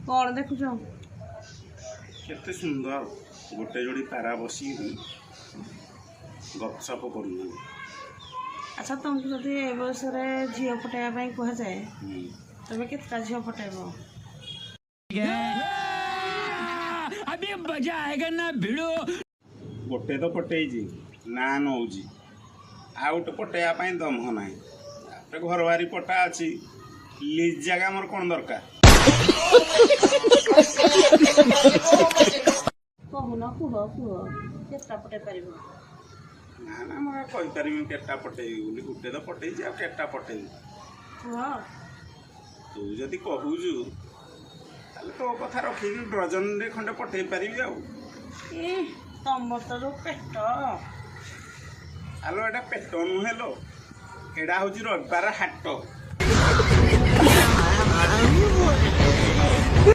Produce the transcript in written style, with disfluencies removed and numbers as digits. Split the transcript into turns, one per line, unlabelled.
କ'ଣ ଦେଖୁଛ?
କେତେ ସୁନ୍ଦର ଗୋଟେ ଯୋଡ଼ି ପାରା ବସିକି ଗପସପ କରୁଛନ୍ତି।
ଆଚ୍ଛା, ତମକୁ ଯଦି ଏ ବୟସରେ ଝିଅ ପଟେଇବା ପାଇଁ କୁହାଯାଏ, ତମେ କେତେଟା ଝିଅ ପଟେଇବ?
अभी मजा आएगा ना भिड़ो।
ଗୋଟେ ତ ପଟେଇଛି, ନା ନଉଛି, ଆଉ ଗୋଟେ ପଟେଇବା ପାଇଁ ଦମ୍ଭ ନାହିଁ। ତାପରେ ଘରବାରି ପଟା ଅଛି, ଲିଜ୍ ଜାଗା ମୋର କ'ଣ ଦରକାର?
କହୁନ, କୁହ କୁହ, କେତେଟା ପଟେଇ ପାରିବ?
ନା ନା, ମୁଁ ଆଉ କହିପାରିବିନି କେତେଟା ପଟେଇବି ବୋଲି। ଗୋଟେ ତ ପଟେଇଛି, ଆଉ କେତେଟା ପଟେଇବି?
କୁହ।
ତୁ ଯଦି କହୁଛୁ, ତାହେଲେ ତୋ କଥା ରଖିକି ଡଜନରେ ଖଣ୍ଡେ ପଠେଇ ପାରିବି ଆଉ।
ଇ, ତମର ତ ଯୋଉ ପେଟ!
ଆଲୋ, ଏଇଟା ପେଟ ନୁହେଁ ଲୋ, ଏଇଟା ହଉଛି ରବିବାର ହାଟ।